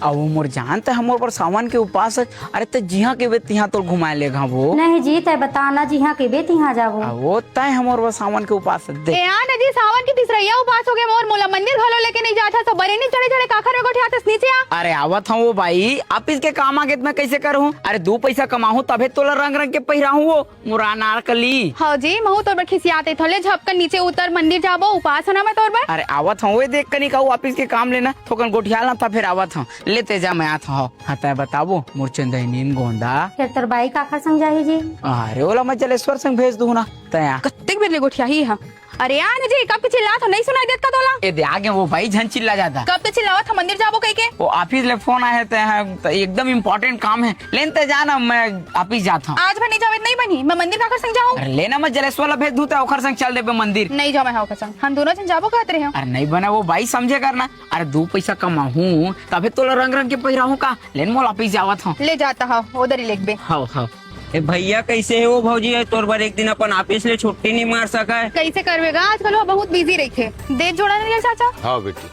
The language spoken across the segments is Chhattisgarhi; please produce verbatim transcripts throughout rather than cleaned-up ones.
अउ मोर जान, तैं हमर बर सावन के उपास हे। अरे तैं जिहाँ कहिबे तिहाँ तोला घुमाए लेगहूँ वो। नहीं जी, तैं बता ना, जिहाँ कहिबे तिहाँ जाबो। अउ वो तैं हमर बर सावन के उपास हे, देख। ए आ ना जी, सावन के तीसरइया उपास होगे मोर, मोला मंदिर घलो लेके नहीं जात हस, बरेनी चढ़े चढ़े काखर में गोठियाथस, नीचे आ। अरे आवत हँव वो बाई, ऑफिस के काम आगे त मैं कइसे करहूँ? अरे दू पइसा कमाहूँ तभे तोला रंग रंग के पहिराहूँ वो। मोर अनारकली। हव जी, महूँ तोर बर खिसियात हँव। ले झपकन नीचे उतर, मंदिर जाबो, उपास हँव ना मैं तोर बर। अरे आवत हँव, ओए देख कनिक अउ ऑफिस के काम ले ना, थोकन गोठियाल ना, त फेर आवत हँव। ले तैं जा, मैं आत हँव। हाँ, तैं बताबो, मोर चंदैनी गोंदा। फेर तोर बाई काखर संग जाही जी? अरे ओला मैं जलेश्वर संग भेज दूँ ना, तैं आ। कतेक बेर ले गोठियाही हा। अरे आ ना जी, कब के चिल्लात हँव, नहीं सुनाई देत का तोला? ए दे, आगे वो बाई झन चिल्ला जादा। कब के चिल्लावत हँव मंदिर जाबो कहिके? वो ऑफिस ले फोन आए हे, तैं हा, त एकदम इंपॉर्टेंट काम हे। ले न तैं जा ना, मैं ऑफिस जात हँव। आज भर नहीं जाबे त नहीं बनही, मैं मंदिर काखर संग जाहूँ? अरे ले ना, मैं जलेश्वर ला भेज दूँ, तैं ओखर संग चल देबे मंदिर। नहीं जावँव मैं ओखर संग, हम दूनों झन जाबो कहत रहेंव। अरे नहीं बनय वो बाई, समझे कर ना। अरे दू पइसा कमाहूँ तभे तोला रंग रंग के पहिराहूँ का। ले न मोला ऑफिस जावत हँव। ले जात हँव, ओदरी लेगबे। हव हव। ए भइया, कइसे हे वो भौजी? ए तोर बर एक दिन अपन ऑफिस ले छुट्टी नहीं मार सकय? कइसे करबे गा, आजकल वो बहुत बिजी रहिथे। दे जोड़ा नरियल चाचा। हाँ बेटी।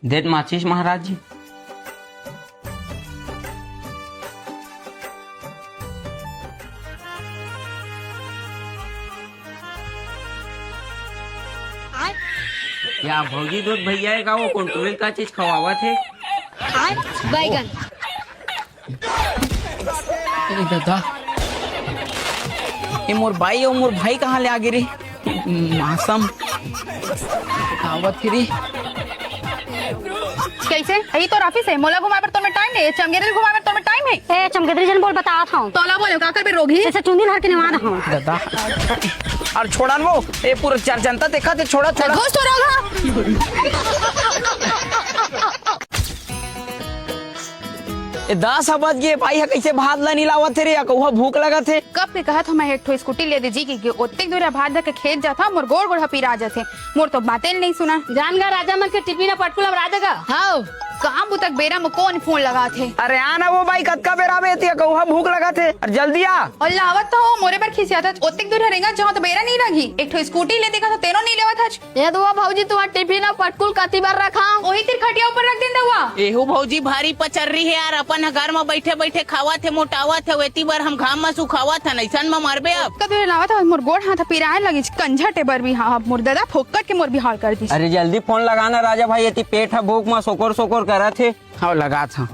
देत माचिस महाराज जी। या भौजी दूध भैया हे का, वो कोन टूरी का चीज खवावत हे? बैगन। ए दादा, ए मोर बाई अउ मोर भाई कहाँ ले आगे रे? मासम आवत हे रे। कइसे? यही तोर ऑफिस हे? मोला घुमाए बर तोर में टाइम नहीं हे, चमगेदरी घुमाए बर तोर में टाइम हे? ए, चमगेदरी झन बोल, बतात हँव। तोला बोलेंव, का करबे रोगही? जइसे चुंदी ल हर के नेवाद हँव। दादा, अरे छोड़ा न वो, ए पूरा चार जनता देखत हे, छोड़ा, छोड़ा। घुस तो रहा। ए, दस ह बज गे, बाई ह कइसे भात ला नइ लावत हे रे, अकउहा भूख लगत हे। कब के कहत हँव मैं एक ठो स्कूटी ले दे जी, कि ओतेक दूर भात धर के खेत जात हँव, मोर गोड़ गोड़ ह पिरा जाथे, मोर तो बाते ल नइ सुना। जान गा राजा मन के टिफिन ह पटकुल अब राजा गा। हव, काम बुता के बेरा म कोन फोन लगात हे? अरे आ ना वो बाई, कतका बेरा आबे, एती अकउहा भूख लगत हे, अरे जल्दी आ। अउ लावत तो हँव, मोरे बर खिसियात हस, ओतेक दूर ह रेंगत जाहूँ त बेरा नइ लगही, एक ठो स्कूटी ले देखत हँव, तेनो नइ लेवत हस। ए दुआ भौजी, तुम्हार टिफिन अउ पटकुल कति बर रखा? ओही तीर खटिया ऊपर रख देन दउआ। एहू भौजी भारी पचर्री हे यार, अपन ह घर म बइठे बइठे खावत हे, मोटावत हे, एती बर हम घाम म सुखावत हन, अइसन म मरबे अब। कदू लावत हव, मोर गोड़ हाथ पिराए लगिस, कंझा टेबर भी हाँ, मोर ददा फोकट के मोर बिहाव कर दिस। अरे जल्दी फोन लगा ना राजा भाई, एती पेट ह भूख म सोकोर सोकोर करत हे। हव, लगात हँव।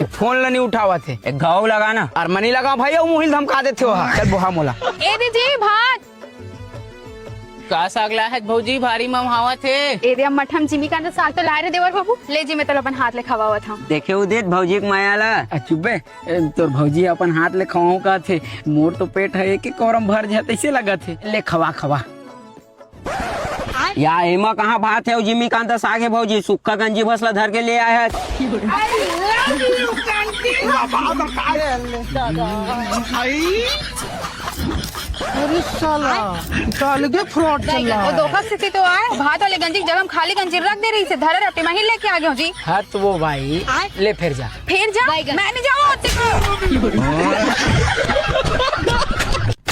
फोन ल नइ उठावत हे। एक घाव लगा ना। अरे म नइ लगावँव भाई, अउ मुहिल धमका देथे ओहा। चल बोहा मोला। ए दीदी, भात। का साग लाय हस भौजी, भारी ममहावत हे? ए दे, अब मठम जिमी कांदा साग तो लाय रे देवर बाबू। ले जी, मैं तोला अपन हाथ ले खवावत हँव। देखे उदित भौजी के मया ला। आ, चुप बे। ए, तोर भौजी अपन हाथ ले खवाहूँ कहत हे। मोर तो पेट ह एक एक कोरम भर जाय तइसे लगत हे। ले खवा, खवा। या एमा कहाँ भात हे अउ जिमी कांदा साग हे भौजी, सुक्खा गंजी भस ला धर के ले आय हस। अरे साला, त अलगे फ्रॉड चल रहा है। धोखा से तो आय, भात वाले गंजी के जगह म खाली गंजी रख दे रहिस हे, धरे रट्टी म ही लेके आ गेंव जी। हाँ त वो भाई, ले फेर जा। फेर जा? मैं नइ जावँव ओती।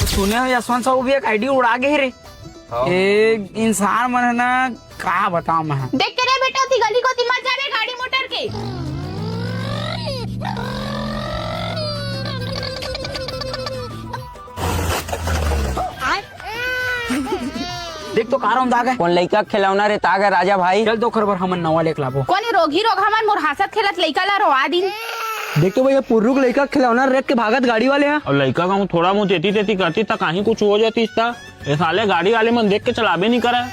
सुने हँव यशवंत साहू भी एक आईडी उड़ा गे हे रे। हाँ। ए इंसान मन हे ना, का बतावँव मैं। देख के रे बेटा, ओती गली कोती मत जाबे गाड़ी मोटर के। देख तो का रौंदा गे। कोन लइका के खिलौना रे त आ गे राजा भाई। चल तो ओखर बर हमन नवा लेके लाबो। कोन रोगही रोगहा मन मोर हाँसत खेलत लइका ला रोवा दिन। देख तो भैया, पुर्रुक लइका के खिलौना रेत के भागत गाड़ी वाले हा। अउ लइका कहूँ थोड़ा बहुत एती तेती करतिस त काहीं कुछ हो जातिस त। ए साले गाड़ी वाले मन देख के चलाबे नइ करय।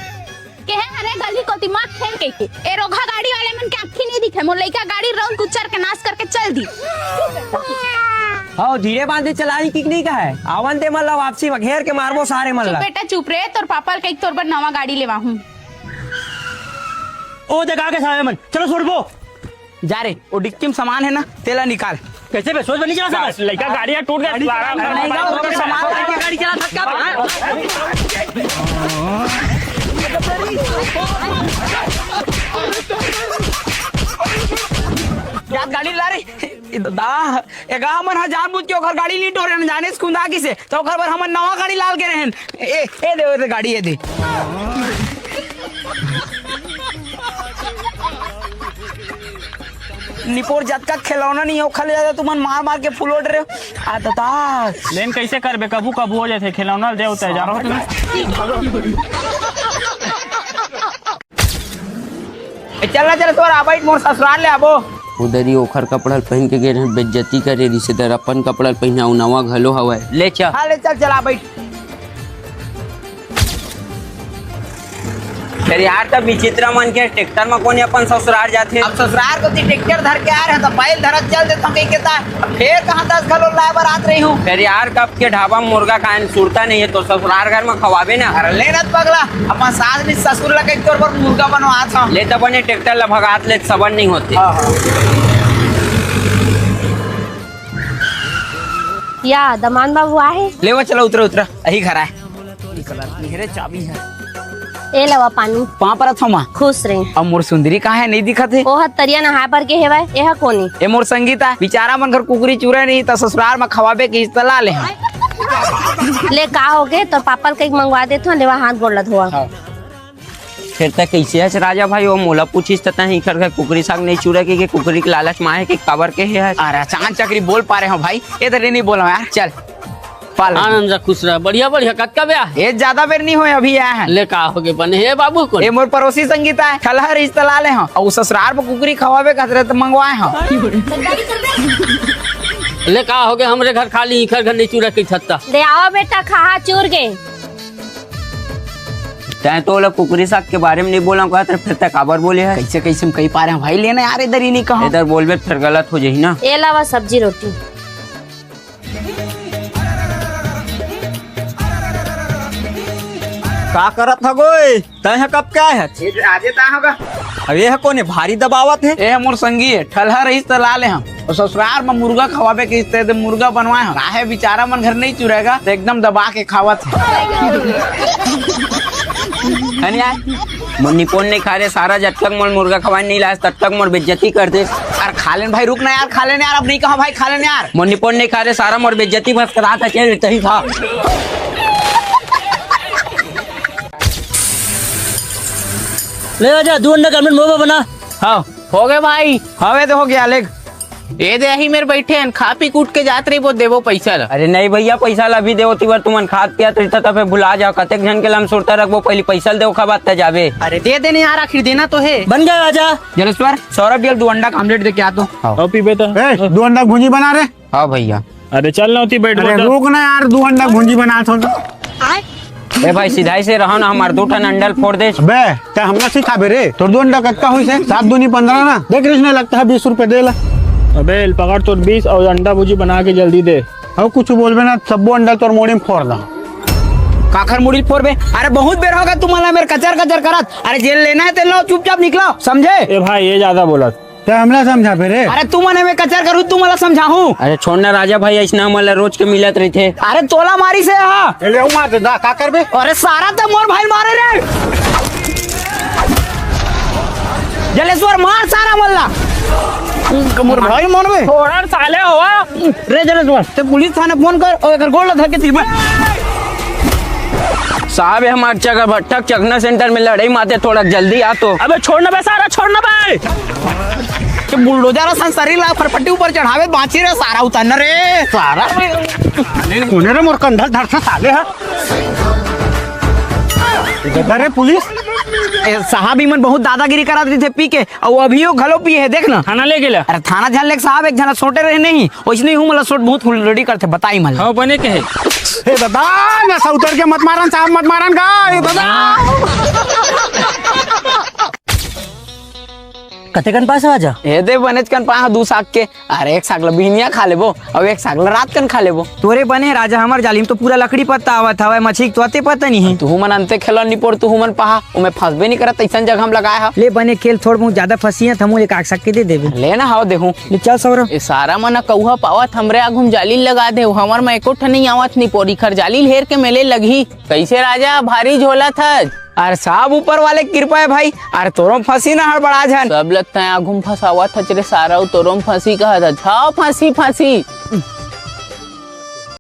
केहे हरे गली कोती मत खेल कहिके। ए रोगहा गाड़ी वाले मन के आँखी नइ दिखे। मोर लइका गाड़ी रौंद कुचर के नास करके चल दिस। हव, धीरे बांधे चलाही कि नइ कहय। आवन दे मन ला वापसी म घेर के मारबो सारे मन ला। चुप बेटा, चुप रे। तोर पापा ल कहिके तोर बर नवा गाड़ी लेवाहूँ। ओ देख आ गे सारे मन। चलो छोड़बो। जा रे, ओ डिक्की म सामान हे ना, तेला निकाल। कइसे बे, सोच बनी चला सकस? लइका गाड़ी ह टूट गे। अरे नहीं, गाड़ी, गाड़ी चला सकस का? जा गाड़ी ला रे। दा, ए गा हमन ह जानबूझ के ओकर गाड़ी नी टोरेन, जानेस कुंदा किसे, त ओकर बर हमन नवा गाड़ी लाल के रहेन। ए, ए दे, ए दे गाड़ी, ए दे। निपोर जतका खिलौना नहीं हो, खाली ज्यादा तुमन मार मार के फुलोट रहे हो। आ ददा। लेन कैसे करबे, कभू कभू हो जाथे, खिलौना दे होता है, जानो तुम। ए, चल ना, चल, तोर आबैठ मोर ससुराल ले आबो। उधर ही ओखर कपड़ा ल पहिन के गे रहन, बेइज्जती करे रिश्तेदार, अपन कपड़ा ल पहिना, अउ नवा घलो हवय। ले चल। हाँ, ले चल, चल, आबैठ। फिर यार, तब विचित्र मन के ट्रैक्टर म कोन अपन ससुराल जाथे? अब ससुराल कोती ट्रैक्टर धर के आ रहे, त बैल धरत चल देथव कहि के ता। अब फेर कहाँ दस घलो लाए बर आत रही हूँ। फिर यार, कब के ढाबा म मुर्गा खाएन, सुरता नहीं है, तो ससुराल घर म खवाबे ना। अरे ले ना पगला, अपन सास नी ससुर ला कहि तोर बर मुर्गा बनवात हव। ले त बने ट्रैक्टर ला भगात ले, सबन नहीं होते। हाँ, हाँ। या, दमान बाबू आहे? ले वो, चला, उतरा, उतरा, यही घर आए। निकलत नहीं रे, चाबी है। ए लवा पानी। पाँव परत हव माँ। खुश रही। अब मोर सुंदरी कहाँ है, नहीं दिखत है? ओह तरिया नहाए बर के हेवय, एह कोनी। ए मोर संगीता, बिचारा मन घर कुकरी चुरे नहीं, त ससुराल म खवाबे के इस्तला ले हम। ले का होगे, तोर पापा ल कहीं मंगवा देथव, लेवा हाथ गोड़ ला धोवा। हाँ। फिर त कैसे हस राजा भाई, वो मोला पूछिस त तहीं इखर घर कुकरी साग नहीं चुरे के, के कुकरी के लालच म आहे के काबर के हे हस? अरे चांद चकरी बोल पा रहे हो भाई, ए तो नहीं बोला यार, चल। पाल। आनंद रह, खुश रह, बढ़िया, बढ़िया। कतका ब्याह? ए, ज्यादा बेर नहीं होय, अभी आया है। ले, का होगे बने? हे बाबू, कौन? ए, मोर पड़ोसी संगीता है, ठलहा रहिस त ला ले हव। अउ ससुराल म कुकरी खवाबे कहत रहे, त मंगवाए हव। ले, का होगे? हमरे घर खाली इखर घर नहीं चुरा के छत्ता। ले आवा बेटा, खा चूर के। तैं तो ओला कुकरी साग के बारे म नहीं बोला कहत रहे, फिर तैं काबर बोले है? कैसे, कैसे हम कही पा रहे हैं भाई, लेना यार, इधर ही नहीं कहा। इधर बोलबे, फिर गलत हो जाही ना। ए लावा सब्जी रोटी। का करत ह गोय? तैं ह कब के आए हस? ये आजे ता होगा। अब ये ह कोने भारी दबावत हे? ए ह मोर संगी हे, ठलहा रहिस त ला ले हव। अउ ससुराल म मुर्गा खवाबे कहिस त मुर्गा बनवाए हव। काहे बिचारा मन घर नहीं चुरेगा त एकदम दबा के खावत हे। हनिया, मोर निपोन नहीं खा रहे, सारा जब तक मोर मुर्गा खवाए नहीं लास तब तक मोर बेइज्जती कर दे। अरे खा लेन भाई, रुक ना यार, खा लेन यार, अब नहीं कहा भाई, खा लेन यार। मोर निपोन नहीं खा रहे, सारा मोर बेइज्जती बस करा था, चल तही खा। ले आजा, दू अंडा का आमलेट मोबा बना। हाँ, हो गए भाई। हवे तो हो गया, लेग। ए दे, यही मेर बैठे हन, खा पी कूट के जात रही, वो देवो पैसा ला। अरे नहीं भैया, पैसा ला अभी देवो, तिबर तुमन खात पियत रही, तब भुला जाओ, कतेक झन के लम सुरता रखबो, पहली पैसा ला देवो, खा बात त जाबे। अरे दे देने यार, आखिर देना तो है। बन गया राजा। जलेश्वर, सौरभ यल दू अंडा का आमलेट दे के आ तो। हाँ। और पीबे तो। ए, दू अंडा भुंजी बना रे। हाँ भैया। अरे चल ना होती, बैठ अरे बैठ। रुक ना यार, दू अंडा भुंजी बना तो। ए भाई, सिधाई से रहो ना, हमार दू ठन अंडल फोड़ दे। बे, ते हमला सिखाबे रे? तोर दू अंडा कतका होइस हे? सात दूनी पन्द्रह ना। देख रिश्ने, लगता है बीस रुपए दे ला। अबे, पकड़ तोर बीस और अंडा भुजी बना के जल्दी दे। अउ कुछ बोलबे ना, सब्बो अंडा तोर मोड़ी में फोड़ दा। काखर मुड़ी फोड़बे? अरे बहुत बेर होगा तुमन ला मेर कचर कचर करत। अरे जेन लेना है तेन लाओ, चुपचाप निकलो, समझे? ए भाई, ये ज्यादा बोलत। ते हमला समझाबे रे। अरे तुमन एमे कचर करू, तुमन ला समझाहूं। अरे छोड़ ना राजा भाई, अइसना हमन ला रोज के मिलत रहिथे। अरे तोला मारिस हे हा। ए ले, मार दे दा, का करबे? अरे सारा ते मोर भाई मारे रे। जलेश्वर मार सारा मन ला। मोर भाई मारबे। छोड़ा साले हवा। रे जलेश्वर, ते पुलिस थाना फोन कर अउ एकर गोड़ ला धर के दिबे। साहब, ये हमार चक-, भट्ठक चकना सेंटर में लड़ाई माते, थोड़ा जल्दी आ तो। अबे छोड़ ना बे सारा, छोड़ ना बे। के बुलडोजर असन शरीर ला फरफटी ऊपर चढ़ावे, बांची रे सारा, उतर न रे सारा। कोने रे मोर कंधा धर से साले हा। इधर रे पुलिस। ए, साहब, इमन बहुत दादागिरी करत रहिथे पी के, अउ अभियो घलो पिए हे, देख ना। थाना ले गेला। अरे थाना झन लेके साहब, एक झन सोटे रहे नहीं, वैसने ही हूँ, मतलब सोट बहुत हुलड़ी करथे, बताई मन। हाँ, बने के है। ए दादा, नशा उतर के मत मारन साहब, मत मारन गा, ए दादा। कतेकन पास आवा जा? ए दे बनेच कन पाहा दू साग के। अरे एक साग ल बिहनिया खा लेबो, अउ एक साग ल रात कन खा लेबो। तोरे बने राजा, हमर जाली म तो पूरा लकड़ी पत्ता आवत हवय, मछली के तो अते पता नहीं है। तुहू मन अंते खेलो निपोर, तुहू मन पाहा, ओमे फंसबे नहीं करत, अइसन जगह म लगाए हव। ले बने खेल, थोड़ बहुत ज्यादा फंसी है, त हमू ले काट सक के दे देबे। ले ना हव देहूं। ले चल सौरभ। ए सारा मन कौहा पावत हमरे आगू म जाली लगा दे, हमर म एको ठन नहीं आवत निपोर, इखर जाली हेर के मेले लगही। कैसे राजा, भारी झोला थस? अरे सब ऊपर वाले के कृपा हे भाई। अरे तोरो फंसी ना हड़बड़ा झन। सब लगता है आगू में फंसावत हच रे सारा, तोरो में फंसी कहत हच। हाँ, फंसी, फंसी।